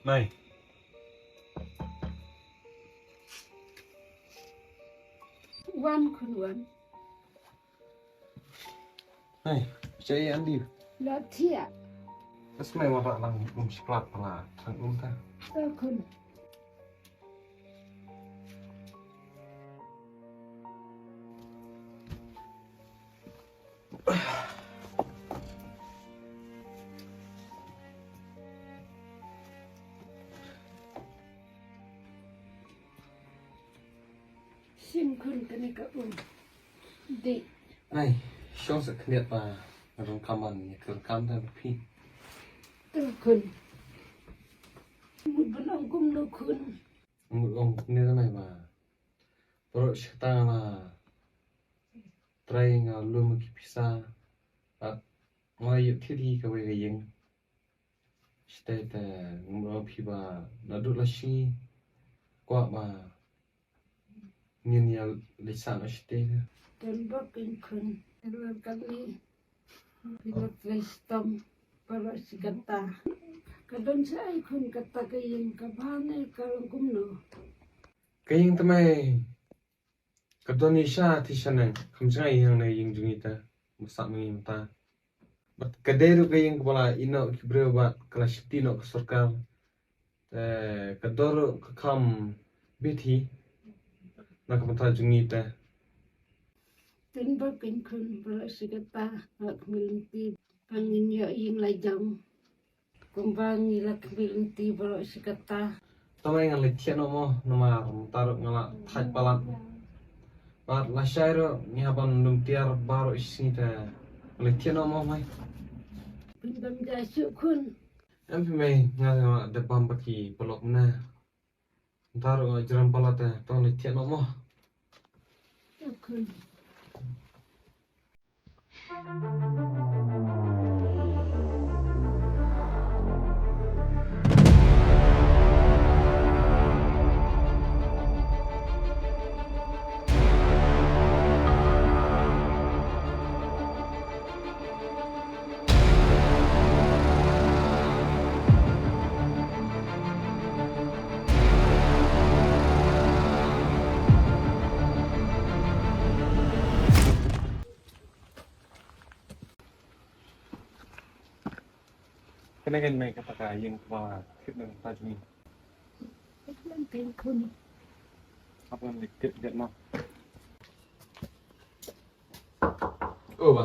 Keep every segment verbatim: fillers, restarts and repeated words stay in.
Nai. Wan khun wan. Nai, phi ïa andi. La thiah. Ka smai wa ba lang um shiklat pala. Tang um ta. To khun. Shim khun kane ka um. Dei. Nai, shong sa khyndiat ba nga donkam ban ïa kyrkhu da phi. To khun. Mut ban ong kumno khun. Mut ong kumne da nai ba. Baroh shi katta nga la trai, nga lum ki pisa. Bad nga la ïoh thied hi kawei ka ïing. Shatei te ngam ong phi ba naduh lashai kwah ba ngin ïa leit sah noh shatei te. Don bok kin khun. Don bok kin khun. Phi la trei shitom baroh shi katta. Ka don shaei khun kata ka ïing, ka bha ne ka long kumno? Ka ïing te mei ka don ïa sha ti shaneng, kham jngai ïa hangne ïing jong ngi te, ba sah ma ngi mynta. Bad ka dei ruh ka ïing kaba la ïehnoh ki briew bad ka la sheptieh noh ka sorkar. Te ka dor ruh ka kham bit hi na ka bynta jong ngi te. Tang ba kin khun baroh shi katta, nga la khmih lynti ba ngin ïoh ïing la jong. Kumba ngi la khmih lynti baroh shi katta. Tang ba ngan leit thiah noh mo, namar mynta ruh nga la thait palat. Bad lashai ruh ngi hap ban lum tiar baroh shi sngi te ngan leit thiah noh mo mei. Phin bam ja shuh khun. Em phi mei, nga la dep bam bad ki paralok mynne. Mynta ruh nga jrem palat te, to leit thiah noh mo. Kane kan mei kata ka ïing kaba thied na ka bynta jong ngi. Ïa ka ïing khun. Hap ngan leit thied ïa mo. Oh, ba.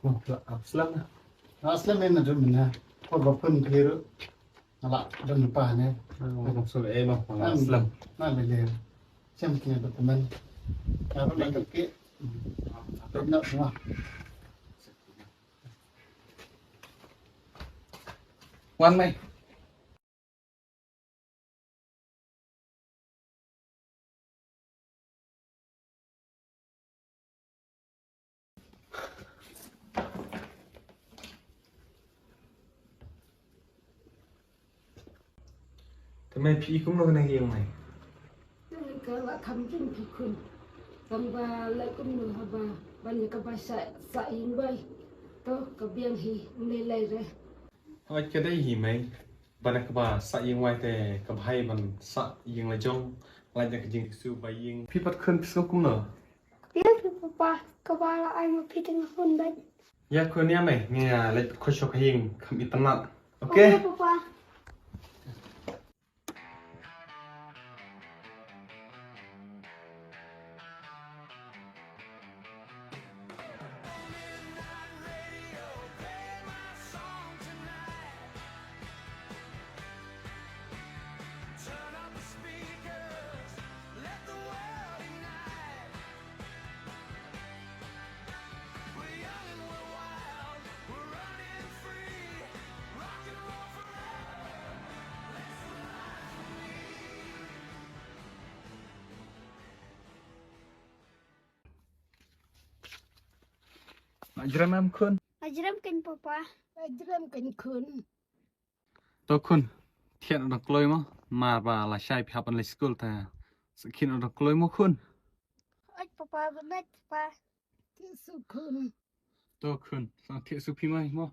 Oh, la, ah, slem na. Ah, slem na tu mena. Ko ba pun biru. Ala, don pa ne. Oh, so eh, mo, slem. Na le le. Sem kine ba teman. Apa nak ke? Apa nak semua? Wan mei. Te mei phi i kumno kane ka ïing mei? Te ka la kham jong phi khun. Tang ba leh kumno haba ban ïa kaba sah, sah ïing wai. To ka biang hi, ym lei lei re. Hooid ka dei hi mei. Ban ïa kaba sah ïing wai te ka bha hi ban sah ïing la jong. Lait na ka jingtiew ba ïing. Phi pat khun phi sngew kumno? Phi phi papa kaba la ai ma phi te nga khun bad. Ïa khun ïa mei, ngi ïa leit pat khoi sha ka ïing kham itynnat. Okay? Okay, papa. Nga jrem em khun? Nga jrem kein papa. Nga jrem kein khun. To khun, thiah noh dang kloi mo, namar ba lashai phi hap ban leit skul te. Sa khie noh dang kloi mo khun. Oi papa, good night papa. Thiah suk khun. To khun, sa thiah suk phi mai mo.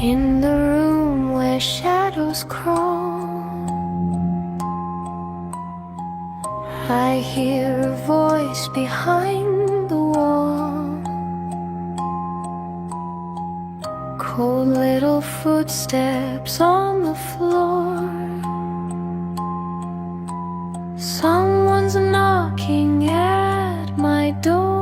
In the room where shadows crawl, I hear a voice behind the wall. Cold little footsteps on the floor. Someone's knocking at my door.